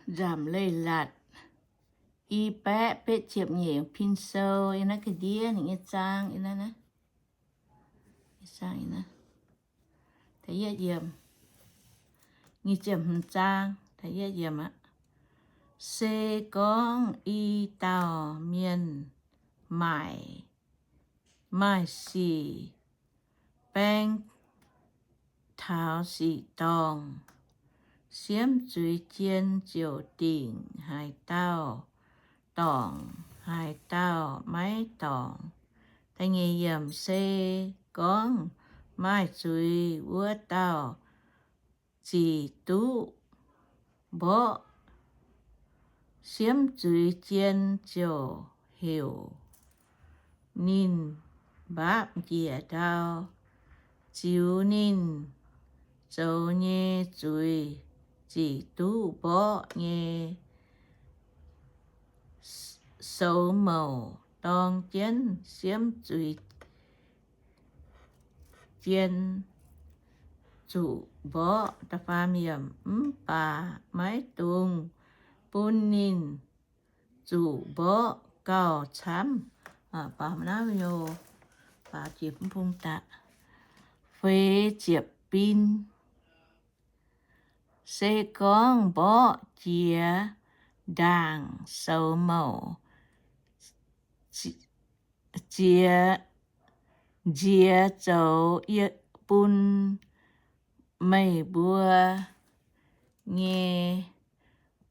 Nzamc Leiz-Latc i baeqv betv ziepc nyeic, pin sou yiem naaiv ga'ndiev ninh nyei zaang, nyic ziepc hmz zaang, se gorngv i dauh mienh maaic, maaih sic baeng taux sic dorngh, siemv zuiz jien ziouc dingc haaix dauh dorngc, haaix dauh maiv dorngc. Se gorngv maaih zuiz wuov dauh zic duqv mborqv, siemv zuiz jien ziouc heuc ninh mbaapv njiec ndau, ziux ninh zoux nyei zuiz zic duqv mborqv nyei soux mouc dorng jienv siemv zuiz jien zuqc mborqv. Mv baac maiv dungx bun ninh zuqc mborqv gauh camv. Feix ziepc bin, se gorngv mborqv jiex ndaangc soux mouc, ziex, nziex zoux bun meih mbuo nyei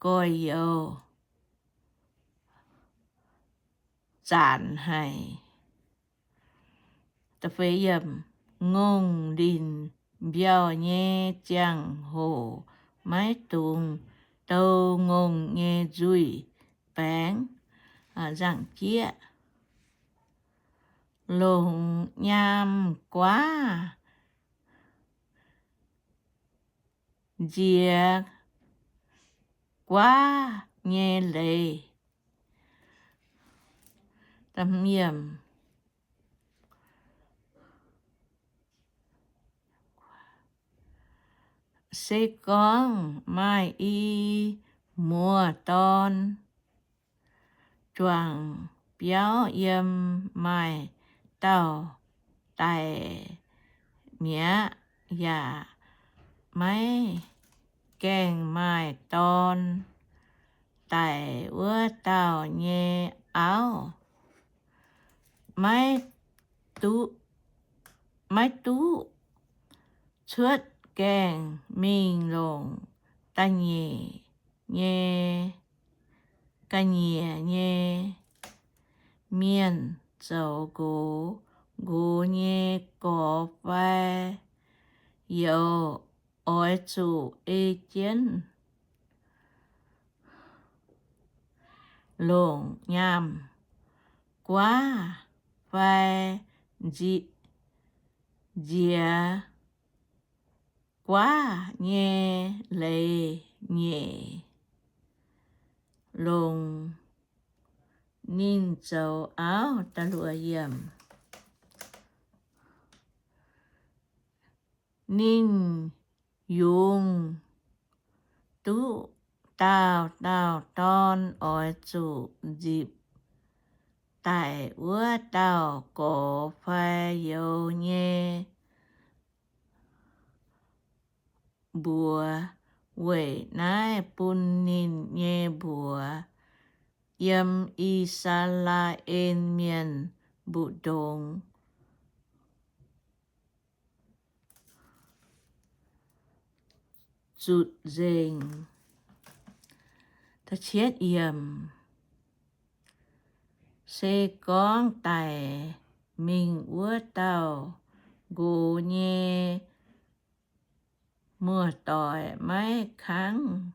gorx-youz zanc haic. Ngongh linh mbiauh nyei ziangh hoc maiv dungx dou ngongh nyei nzuih baengx nzangc-jieqv. Longc nyaam guaav nziex guaav nyei leiz. Se gorngv maaih i muoz-dorn juangc biauv yiem maaih dauh daic mi'aqv, yaac maiv gaengh maaih dorn daic wuov dauh nyei auv, maiv duqv cuotv gaengh mingh longc da'nyeic nyei, ga'nyiec nyei mienh zoux nqox. Nqox nyei gorx fai youz oix zuqc ei jienv longc nyaam guaav fai nziex guaav nyei leiz nyeic, longc ninh zoux auv. Ninh yungz duqv dauh dauh dorn oix zuqc nzipc daic wuov dauh gorx fai youz nyei mbuox. Weic naaiv bun ninh nyei mbuox yiem I^saa^laa^en Mienh mbu'ndongx zutc nzengc. Se gorngv daic mingh wuov dauh nqox nyei muoz-doic maiv kangv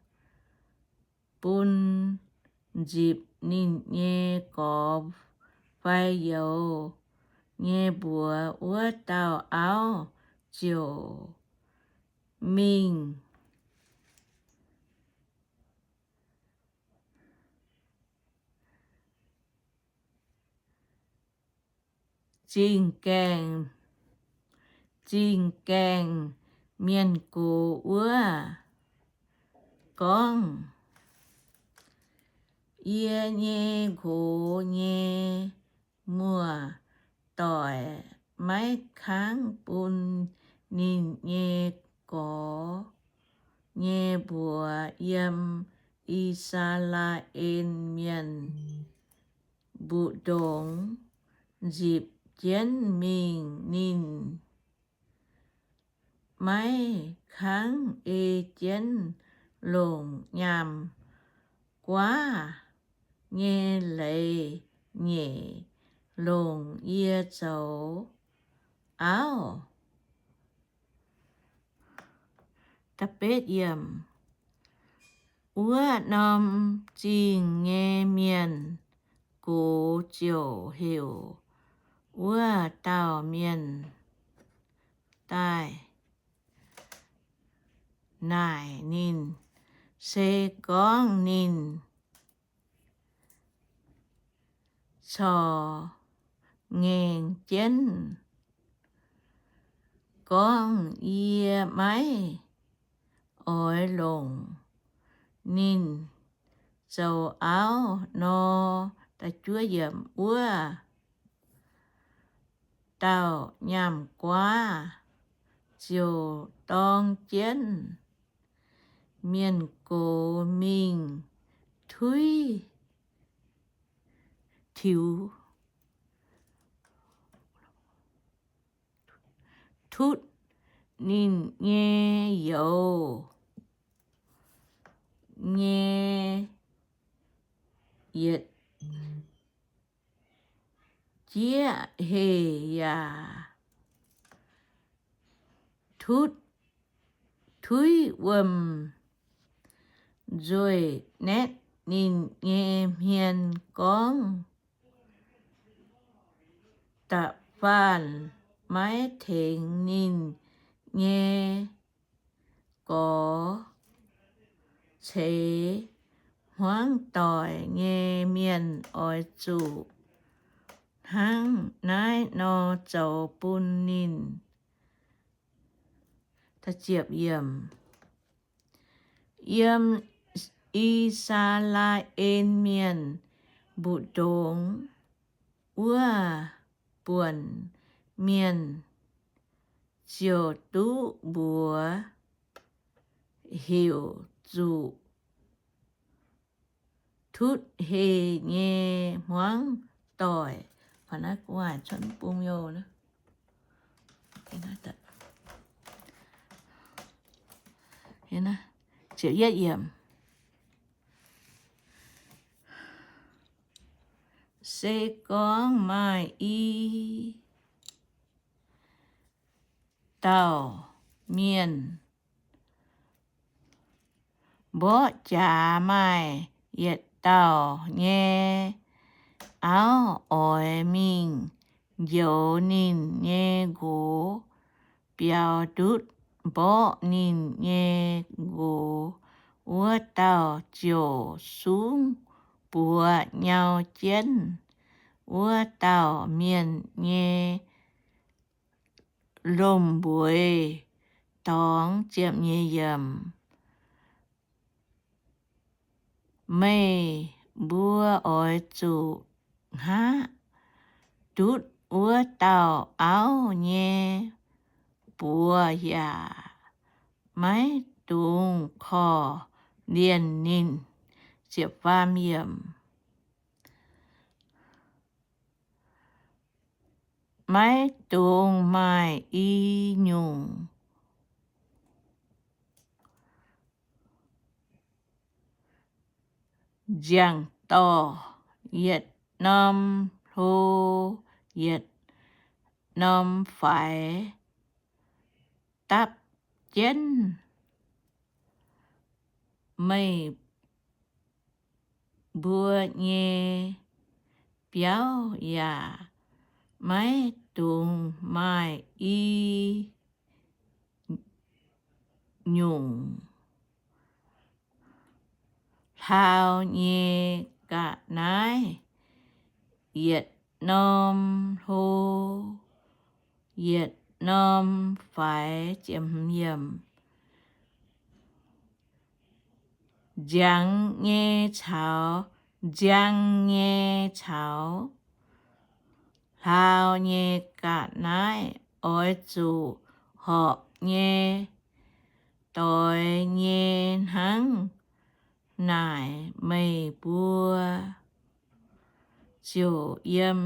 bun nzipc ninh nyei gorx fai youz nyei mbuox, wuov dauh auv ziouc mingh zingh gaengh, zingh gaengh mienh gox wuov gorngv, Yie nyei nqox nyei muoz-doic maiv kangv bun ninh nyei gorx nyei mbuox yiem I^saa^laa^en Mienh mbu'ndongx nzipc jienv mingh. Ninh maiv kangv ei jienv longc nyaam-guaav nyei leiz nyeic longc yie zoux auv. Wuov norm zingh nyei mienh gox ziouc heuc wuov dauh mienh daaih naaic ninh. Se gorngv ninh corc ngaengc jienv gorngv, Yie maiv oix longc ninh zoux auv nor, wuov dauh nyaam-guaav ziouc dorng jienv mienh gox mingh tuiv tiux tutv ninh nyei youz nyei yietc jieqv heh yaac tutv tuiv wuom-nzuih naetv ninh nyei hmien gorngv, Da'faanh maiv tengx ninh nyei gorx ceix hmuangv doic nyei mienh oix zuqc hnangv naaiv nor zoux bun ninh. Yiem I^saa^laa^en Mienh mbu'ndongx wuov buonc mienh ziouc duqv mbuox heuc zuqc tutv heh nyei hmuangv doic. Se gorngv maaih i dauh mienh mborqv jaax maaih yietc dauh nyei auv oix mingh njoux ninh nyei nqox biaux ndutv mborqv ninh nyei nqox, wuov dauh ziouc sungv buoz nyau jienv wuov dauh mienh nyei lomh mbueix dorngx. Meih mbuo oix zuqc hngaqv ndutv wuov dauh auv nyei buoz yaac maiv dungx korv-lienh ninh. Maiv dungx maaih i nyungc nziangh dorh, yietc norm hlo yietc norm faix dapv jienv. Meih mbuo nyei biauv yaac maiv dungx maaih i nyungc hlaau nyei ga'naaiv, yietc norm hlo, yietc norm faix. Nziangx nyei caux nziang nyei caux hlaau nyei ga'naaiv oix zuqc horpc nyei doix nyei hnangv naaic meih mbuo ziouc yiem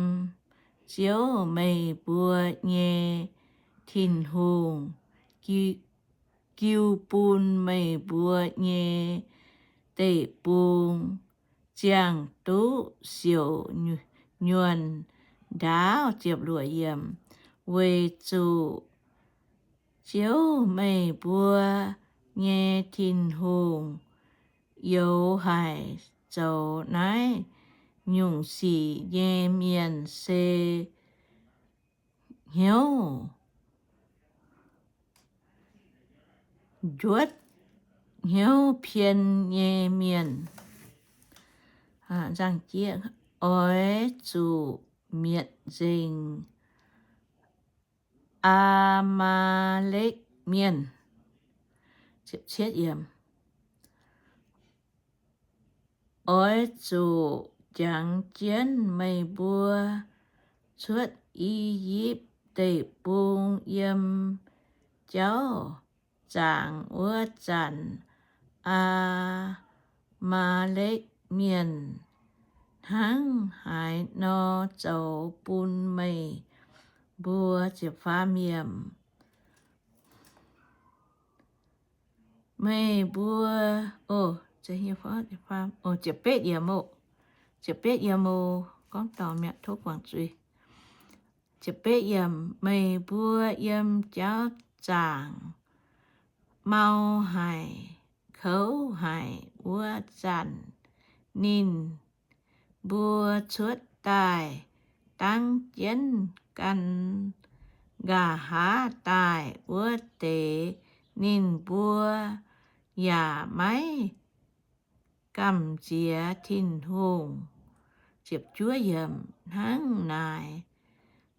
Ziouv, meih mbuo nyei Tin-Hungh, jiu bun meih mbuo nyei deic-bung ziangh duqv siouc nyuonh ndaauv. Weic zuqc Ziouv, meih mbuo nyei Tin-Hungh, youx haic zoux naaiv nyungc sic nyei mienh se hnyouv njuotv, hnyouv pien nyei mienh. Oix zuqc mietc nzengc Aa^maa^lekv Mienh. Oix zuqc jangx jienv meih mbuo cuotv I^yipv Deic-Bung yiem jauv zaangc wuov zanc, Aa^maa^lekv Mienh hnangv haaix nor zoux bun meih mbuo. Meih mbuo, meih mbuo yiem jauv zaangc mau haic, kouv haic wuov zanc, ninh mbuo cuotv daaih dangv jienv gan nqa'haav daaih wuov deix, ninh mbuo yaac maiv gamh nziex Tin-Hungh. Hnangv naaic,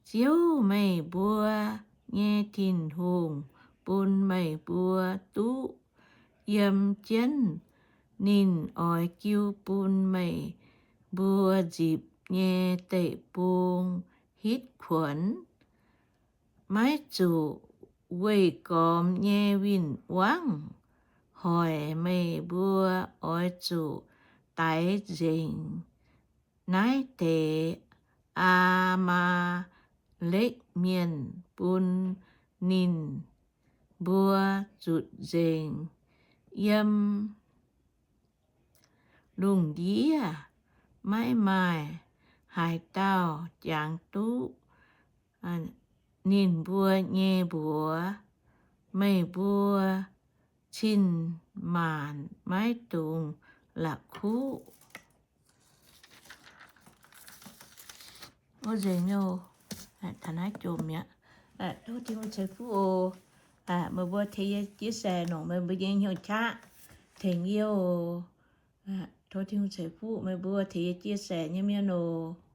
Ziouv, meih mbuo nyei Tin-Hungh, bun meih mbuo duqv yiem jienv ninh oix jiu bun meih mbuo nzipc nyei deic-bung hitv kuonx. Maiv zuqc weih gormx nyei win-wangv hoic meih mbuo. Oix zuqc daix nzengc naaiv deix Aa^maa^lekv Mienh bun ninh mbuo zutc nzengc. Yiem lungh ndiev maiv maaih haaix dauh jangx duqv ninh mbuo nyei mbuox. Meih mbuo cin-maanc maiv dungx la'kuqv. Tov Tin-Hungh ceix fuqv oc. Meih mbuo tengx yie chia sẻ nongc meih mbuo nyei hnyouv qaqv tengx yie oc. Tov Tin-Hungh ceix fuqv meih mbuo tengx yie chia sẻ nyei mienh oc.